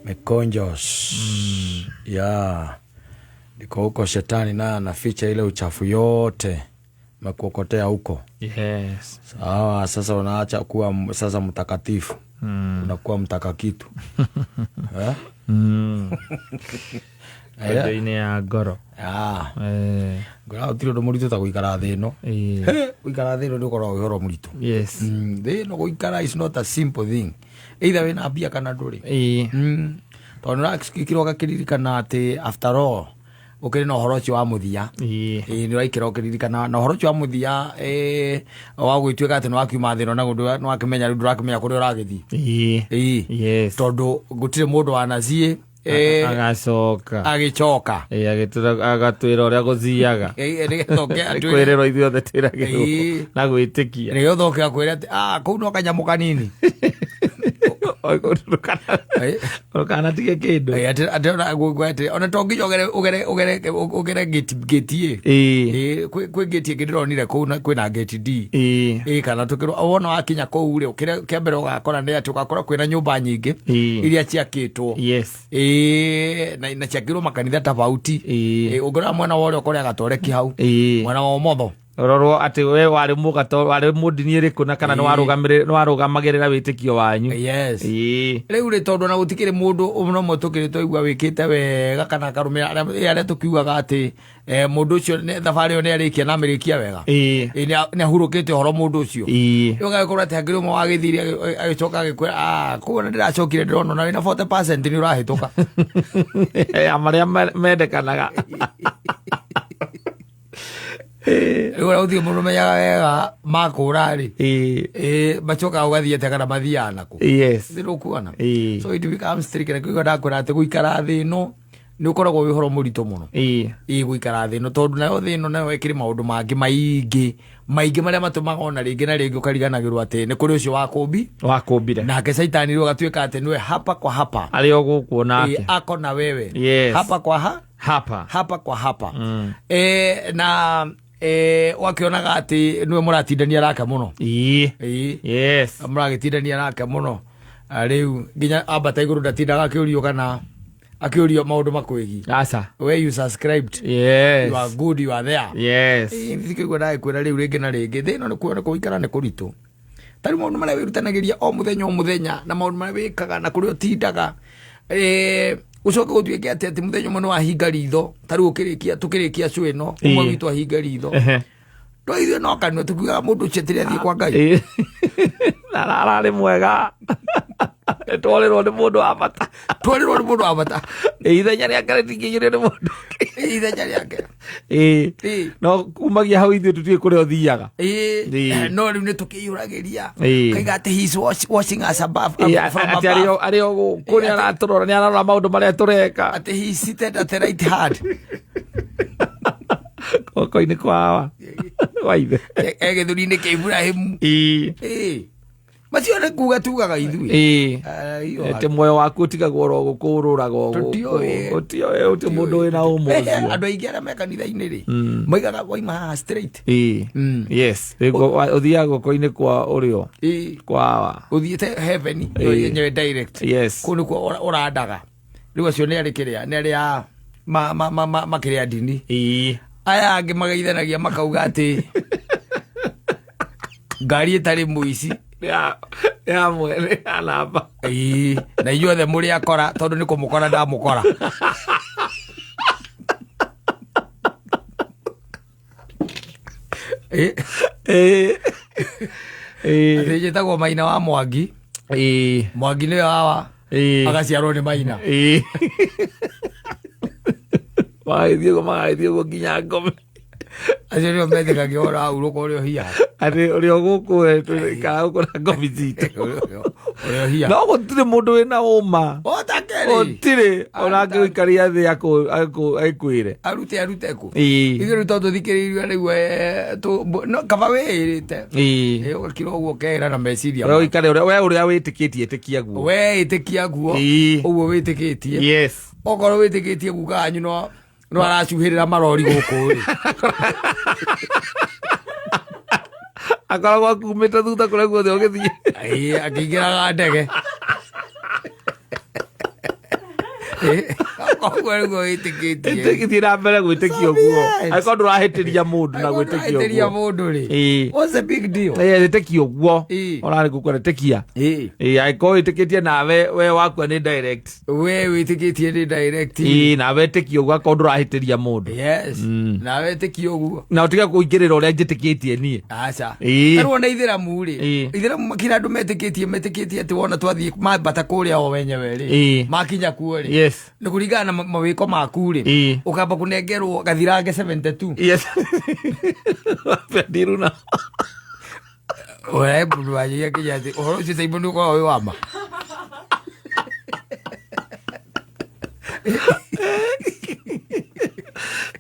Mikonjos. Yeah. Ndiko huko shetani naye anaficha ile uchafu yote mekuokotea huko. Yes. Sawa, sasa unaacha kuwa sasa mtakatifu. Unakuwa mtakakitu. Eh? Konjo-inĩ ya ngoro. Ah, Eh, ngora gũtirĩ ũndũ mũritũ ta gũikara thĩ ĩno. Ĩĩ. Gũikara thĩ ĩno nĩ ũkoragwo wĩ ũhoro mũritũ. Yes. Thĩ ĩno gũikara is not a simple thing. Either wĩna mbia kana ndũrĩ. Ĩĩ. Tondũ nĩũrakĩra ũgakĩririkana atĩ after all ũkĩrĩ na ũhoro ũcio wa mũthia. Ĩĩ. Ĩĩ nĩ ũraikara ũkĩririkana na ũhoro ũcio wa mũthia wa gwĩtuĩka atĩ nĩwakiuma thĩ ĩno na nĩwakĩmenya rĩu ndũrakĩmenya kũrĩa ũragĩthiĩ. Ĩĩ. Ĩĩ. Yes. Tondũ gũtirĩ mũndũ wanaciĩ Agacoka. Agĩcoka. Ĩĩ, agatwĩra ũrĩa gũthiaga. Ĩĩ, nĩgetha ũke atwĩre. Kwĩrĩrwo ithuothe twĩragĩrwo Ĩĩ. na gwĩtĩkia. Nĩgetha ũke akwĩre atĩ ah, kũu no kanyamũ kanini. Ndũkanatige kĩndũ. Ĩĩ, atĩ ona atĩ ona to nginya ũgere gate A. Ĩĩ. Ĩĩ, kwĩ gate ĩngĩ ndĩronire kũu na kwĩna gate D. Ĩĩ. Ĩĩ, kana tũkĩrwo wona wakinya kũu rĩ, kĩrĩa kĩa mbere ũgakora nĩ atĩ ũgakora kwĩna nyũmba nyingĩ Ĩĩ. iria ciakĩtwo. Yes. Ĩĩ, na ciakĩirwo makanitha tofauti. Ĩĩ. Ĩĩ, ũngĩrora mwena wa ũrĩa ũkore gatoreki hau. Ĩĩ. Mwena wa ũmotho. Rorwo atĩ we warĩ mũgato warĩ mũndini ĩrĩkũ na kana nĩwarũgamagĩrĩra wĩtĩkio wanyu. Yes. Ĩĩ. Rĩu rĩ, tondũ ona gũtikĩrĩ mũndũ ũmwe tũkĩrĩ twaigua wĩkĩte wega kana akarũmĩrĩra arĩa tũkiugaga atĩ mũndũ ũcio thabarĩ ĩyo nĩ arĩkia na amĩrĩkia wega. Ĩĩ. Ĩĩ, nĩ ahurũkĩte ũhoro mũndũ ũcio. Ĩĩ. Rĩu ũgagĩkorwo atĩ hakĩrĩ ũmwe wagĩthire agĩcoka agĩkwĩra, ah, kũu ona ndĩracokire ndĩrona ona wĩna 40% nĩ ũrahĩtũka. Ya marĩa mendekanaga. Rĩu ona gũtirĩ mũndũ ũmenyaga wega makũra rĩ. Ĩĩ. Ĩĩ, macokaga ũgathiĩ atĩa kana mathiaga nakũ. Yes. Thĩ ndũkuona. Ĩĩ. So it becomes tricky. Na kũigua ndakwĩra atĩ gũikara thĩ ĩno nĩ ũkoragwo wĩ ũhoro mũritũ mũno. Ĩĩ. Ĩĩ, gũikara thĩ ĩno, tondũ nayo thĩ ĩno nayo ĩkĩrĩ maũndũ mangĩ maingĩ maingĩ marĩa matũmaga ona rĩngĩ na rĩngĩ ũkariganagĩrwo atĩ nĩ kũrĩ ũcio wakũmbi Wakũmbire. Nake caitani rĩu agatuĩka atĩ nĩwe hapa kwa hapa. Arĩ o gũkũ nake. Ĩĩ, ako na wewe. Yes. Hapa kwa ha hapa. Hapa kwa hapa. Na wakĩonaga atĩ nĩwe mũratindania nake mũno. Ĩĩ. Ĩĩ. Yes. Mũragĩtindania nake mũno. Ah, rĩu nginya ambata igũrũ ndatindaga akĩũrio kana akĩũrio maũndũ makwĩgiĩ. Aca. Where you subscribed. Yes. You are good, you are there. Yes. Thikĩigua ndagĩkwĩra rĩu rĩngĩ na rĩngĩ thĩ ĩno nĩ kuona kũikara nĩ kũritũ. Tarĩu maũndũ marĩa wĩrutanagĩria o mũthenya o mũthenya na maũndũ marĩa wĩkaga na kũrĩa ũtindaga, ũcoke gũtuĩke atĩ mũthenya ũmwe nĩ wahinga ritho. Tarĩu tũkĩrĩkia show ĩno, ũmwe Ĩĩ. witũ ahinga ritho. Ehe. No ithuĩ no kanua tũkiugaga mũndũ ũcio atĩrĩ athiĩ kwa Ngai. Ĩĩ. Na ararĩ mwega. Twarĩrwo nĩ mũndũ wa bata. Twarĩrwo nĩ mũndũ wa bata. Ĩĩ, ithenya rĩake rĩtingĩiyũrio nĩ mũndũ. Ĩĩ, ithenya rĩake. Ĩĩ. Ĩĩ. No kumagia hau ithuĩ tũtiũĩ kũrĩa ũthiaga. Ĩĩ. Ĩĩ. No rĩu nĩ tũkĩiyũragĩria. Ĩĩ. Kaiga atĩ he is watching us above, Ĩĩ, from atĩ above. arĩ o gũkũ nĩ aratũrora, nĩ ararora maũndũ marĩa tũreka. Atĩ he is seated at the right hand. Guoko-inĩ kwa awa. Wa ithe. E gĩthũri-inĩ kĩa Ibrahimu. Ĩĩ. Ĩĩ. Macio nĩ kuga tugaga ithuĩ. Ĩĩ. Ah, iyo. Atĩ muoyo waku ũtigagwo oro gũkũ ũrũraga o gũkũ. Tũtiũĩ. Ũtiũĩ, ũti mũndũ wĩna ũma ũcio. Andũ aingĩ arĩa me kanitha-inĩ rĩ, moigaga waima haha straight. Ĩĩ. Yes. Rĩu ũthiaga guoko-inĩ kwa ũrĩo. Ĩĩ. Kwa awa. Ũthiĩte heaven, Ĩĩ. yenyewe direct. Yes. Kũu nĩkuo ũrandaga. Rĩu acio nĩ arĩ kĩrĩa, nĩ arĩa makĩrĩa ndini. Ĩĩ. Aya angĩ mageithanagia makauga atĩ ngari ĩtarĩ mũici. Ya mwene, ya namba. Ĩĩ, na inyuothe mũrĩ akora tondũ nĩ kũmũkora ndamũkora. Ĩĩ. Ĩĩ. Ĩĩ. Atĩ njĩtagwo Maina wa Mwangi. Ĩĩ. Mwangi nĩwe wawa. Ĩĩ. Agaciarwo nĩ Maina. Ĩĩ. Magagĩthiĩ ũguo, magagĩthiĩ ũguo nginya ngome. Acio nĩo metĩkagia ũhoro wa hurũka ũrĩa ũhiaga. Atĩ ũrĩa gũkũ we, tũikaraga gũkũ na ngomi citũ. Ũrĩa ũhiaga. No gũtirĩ mũndũ wĩna ũma. Ũtakĩrĩ. Gũtirĩ. Ona angĩgũikaria thĩ akwĩre. Arute kũ? Ĩĩ. Ithuĩ rĩu tondũ tũthikĩrĩirio rĩu, no, kaba wĩĩrĩte. Ĩĩ. Ĩĩ, ũgakira ũguo ũkeĩra na meciria We maku. ũikare ũrĩa, we ũrĩa wĩtĩkĩtie, ĩtĩkia guo. We ĩtĩkia guo. Ĩĩ. Ũguo wĩtĩkĩtie. Yes. Okorwo wĩtĩkĩtie guka wanyu no aracuhĩrĩra marori gũkũ rĩ. Akoragwo akumĩte thutha kũrĩa guothe ũgĩthiĩ. Ĩĩ, akĩingĩraga ndege. Koguo nĩguo wĩtĩkĩtie. Ĩtĩkĩtie na mbere gwĩtĩkia So be ũguo. it. Angĩkorwo ndũrahĩtĩria mũndũ na Angĩkorwo gwĩtĩkia ndũrahĩtĩria ũguo. mũndũ rĩ, Ĩĩ. what's the big deal? Ĩĩ, ĩtĩkia ũguo. Ĩĩ. Ũrarĩ gũkua ĩtĩkia. Ĩĩ. Ĩĩ, angĩkorwo wĩtĩkĩtie nawe we wakua nĩ direct. We wĩtĩkĩtie nĩ direct. Ĩĩ, nawe ĩtĩkia ũguo angĩkorwo ndũrahĩtĩria mũndũ. Yes. Nawe ĩtĩkia ũguo. Na ũtige kũingĩrĩra ũrĩa njĩtĩkĩtie niĩ. Aca. Ĩĩ. Tarĩu ona ithĩramu rĩ, Ĩĩ. ithĩramu kĩrĩa andũ metĩkĩtie metĩkĩtie atĩ wona twathiĩ mambata kũrĩa o wenyewe rĩ, Ĩĩ. makinya kuo rĩ, Yes. nĩ kũringana na mawĩko maku rĩ, Ĩĩ. ũkamba kũnengerwo gathirange 72. Yes. Ndiruna. We mũndũ wanjĩria nginya atĩ ũhoro ũcio Simon ũkoragwo wĩ wa ma.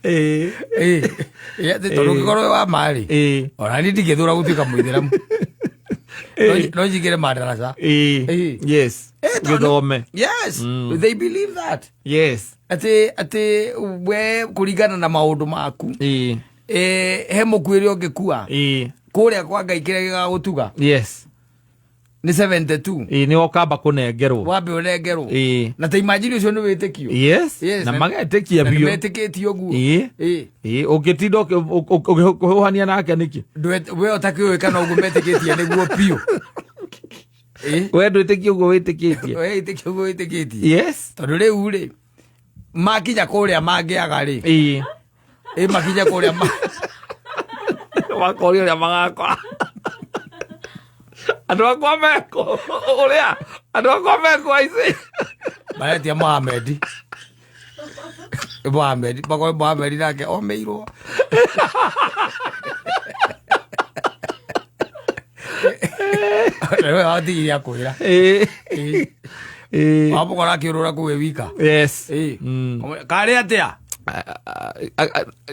Ĩĩ. Ĩĩ. Ĩĩ, atĩ tondũ ũngĩkorwo wĩ wa ma rĩ, Ĩĩ. ona niĩ ndingĩthũra gũtuĩka mũithĩramu. No njingĩre madarasa. Ĩĩ. Ĩĩ. Yes. Eh, tondũ- Gĩthome. Yes, they believe that. Yes. Atĩ atĩ we kũringana na maũndũ maku, Ĩĩ. eh, he mũkuĩre ũngĩkua Ĩĩ. kũrĩa kwa Ngai kĩrĩa gĩgagũtuga Yes. nĩ 72. Ĩĩ, nĩ ũkamba kũnengerwo. Wambe ũnengerwo. Ĩĩ. Na ta imagine ũcio nĩ wĩtĩkio. Yes. Yes, Na na- magetĩkia Na nĩ biũ. metĩkĩtie ũguo. Ĩĩ. Ĩĩ. Ĩĩ, ũngĩtinda ũkĩhũhania nake nĩkĩ? We ũtakĩũĩ kana ũguo metĩkĩtie nĩguo biũ. Ĩĩ. We ndwĩtĩkie ũguo wĩtĩkĩtie. We wĩtĩkie ũguo wĩtĩkĩtie. Yes. Tondũ rĩu rĩ, makinya kũrĩa mangĩaga rĩ, Ĩĩ. ĩ makinya kũrĩa ma Makoria ũrĩa magakora. Andũ akwa meko ũrĩa andũ akwa meko aici. maretia Mohamed. Mohamed, makoe Mohamed nake omĩirwo. Wewe watigire akwĩra. Ĩĩ. Ĩĩ. Ĩĩ. Wamũkora akĩũrũra kũu e wika. Yes. Ĩĩ. Mm. Karĩ atĩa?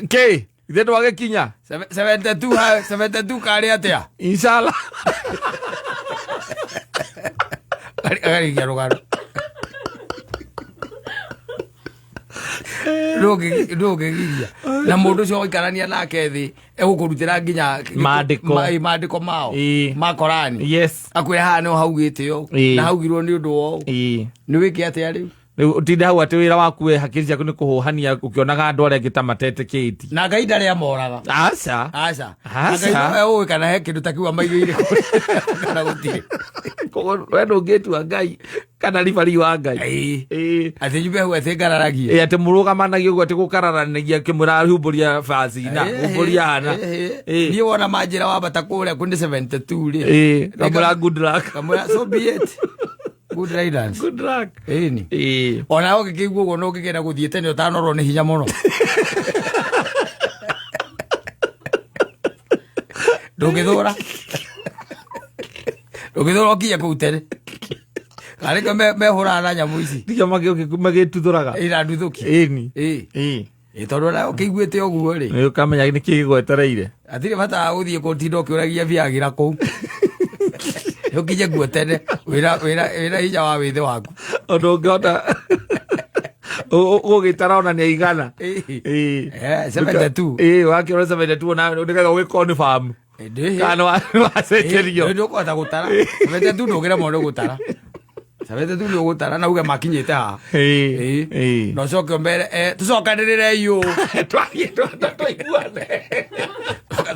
Kĩ? Ithe ndwagĩkinya. 72 72 karĩ atĩa? Inshallah. Agarigia rũgano. Ndũngĩgiria. Na mũndũ ũcio waikarania nake thĩ egũkũrutĩra nginya Maandĩko. Maandĩko mao Ĩĩ. ma Korani. Yes. Akwĩra haha nĩho haugĩte ũũ Ĩĩ. na haugirwo nĩ ũndũ wa ũũ. Ĩĩ. Nĩ wĩke atĩa rĩu? Rĩu ũtinde hau atĩ wĩra waku we hakiri ciaku nĩ kũhũhania ũkĩonaga andũ arĩa angĩ ta matetĩkĩtie. Na Ngai ndarĩ amoraga. Aca. Aca. Aca. Na Ngai nowe ũĩ kana he kĩndũ ta kĩu amaigĩire kũrĩa kana gũtirĩ. Koguo we ndũngĩtua Ngai kana ribari wa Ngai. Ĩĩ. Ĩĩ. Atĩ nyumbe hau atĩ ngararagie. Ĩĩ, atĩ mũrũgamanagia ũguo atĩ gũkararanagia kĩmwĩra humbũria bacina humbũria hana. Ĩĩ. Niĩ wona manjĩra wambata kũrĩa kũndĩ 72 rĩ. Ĩĩ, kamwĩra good luck. Kamwĩra so be it. Good riddance. Good luck. Ĩni. Ĩĩ. Ona ũngĩkĩigua ũguo no ũngĩkenda gũthiĩ tene ũtanorwo nĩ hinya mũno. Ndũngĩthũra. Ndũngĩthũra ũkinye kũu tene. Karĩ kĩo mehũraga na nyamũ ici. Nĩkĩo magĩtuthũraga. Ĩna nduthũki. Ĩni. Ĩĩ. Ĩĩ. Ĩĩ, tondũ ona ũkĩiguĩte ũguo rĩ. Nĩ ũkamenya nĩkĩ gĩgwetereire. Hatirĩ bata wa gũthiĩ gũtinda ũkĩũragia biagira kũu. Ũkinye kuo tene wĩna hinya wa wĩthĩ waku. Ũndũ ũngĩhota gũgĩtara ona nĩ aigana. Ĩĩ. Ĩĩ. Eh, 72. Ĩĩ, wakĩona 72 na nĩgetha ũgĩconfirm. Ĩndĩ. Kana nĩ wacenjerio. Nĩ ũkũhota gũtara. 72 ndũngĩremwo nĩ gũtara. 72 nĩ ũgũtara na uge makinyĩte haha. Ĩĩ. Ĩĩ. Ĩĩ. Na ũcoke ũmere tũcokanĩrĩre iyũ. Twarie twaiguane.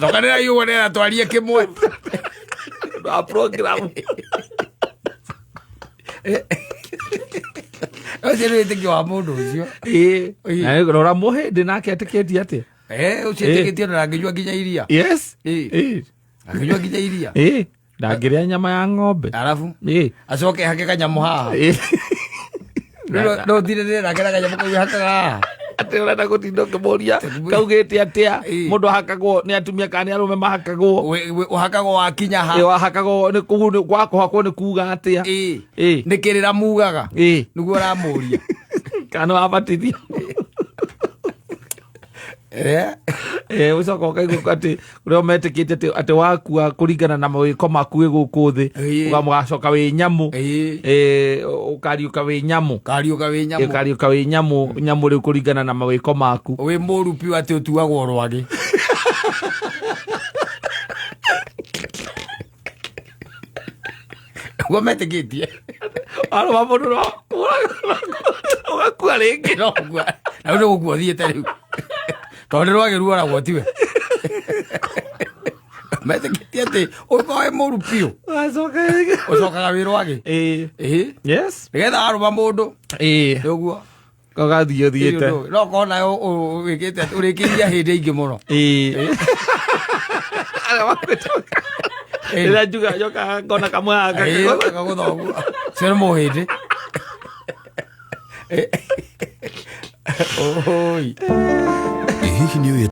Cokanĩrĩra iyũ nĩgetha twarie kĩmwe. Wa program. Ũcio nĩ wĩtĩkio wa mũndũ ũcio. Ĩĩ. Ĩĩ. Na rora mũhĩndĩ nake etĩkĩtie atĩa? Eh, ũcio etĩkĩtie ona ndangĩnyua nginya iria. Yes. Ĩĩ. Ĩĩ. Angĩnyua nginya iria. Ĩĩ. Ndangĩrĩa nyama ya ng'ombe. Arabu Ĩĩ. acoke hake kanyamũ haha. Ĩĩ. No ũtinde nake na kanyamũ kau hakaga haha. Atĩ ũrenda gũtinda ũkĩmũria kaugĩte atĩa Ĩĩ. mũndũ ahakagwo nĩ atumia kana nĩ arũme mahakagwo. Ũhakagwo wakinya ha. Ĩĩ, wahakagwo nĩ kũu nĩ gwakũhakwo nĩ kuga atĩa. Ĩĩ. Ĩĩ. Nĩ kĩrĩra mugaga. Ĩĩ. Nĩguo ũramũria. Kana wabatithio. Eh. Ĩĩ, ũcoka ũkaigua atĩ ũrĩa metĩkĩtie atĩ wakua kũringana na mawĩko maku wĩ gũkũ thĩ Ĩĩ. ũgacoka wĩ nyamũ. Ĩĩ. Ĩĩ, ũkariũka wĩ nyamũ. Kariũka wĩ nyamũ. Ũkariũka wĩ nyamũ nyamũ rĩu kũringana na mawĩko maku. Wĩ mũru piũ atĩ ũtuagwo rwagĩ. Ũguo metĩkĩtie. Arũma mũndũ no kũraga. Ũgakua rĩngĩ. No gũkua, na rĩu nĩ gũkua ũthiĩte rĩu, tondũ nĩ rwagĩ ruoragwo tiwe. Metĩkĩtie atĩ ũngĩkorwo wĩ mũru biũ, Ũgacoka rĩngĩ. ũcokaga wĩ rwagĩ. Ĩĩ. Ĩĩ. Yes. Nĩgetha warũma mũndũ, Ĩĩ. nĩ ũguo. Ũgathiĩ ũthiĩte. No korwo nayo wĩkĩte atĩ ũrĩkĩirie hĩndĩ ingĩ mũno. Ĩĩ. Arĩa makuĩte. Ĩĩ. Rĩrĩa njuga njokaga ngona kamwe gaka. Ĩĩ, gagũtha ũguo. Ũcio nĩ mũhĩndĩ. Oi. Hihi nĩ ũĩ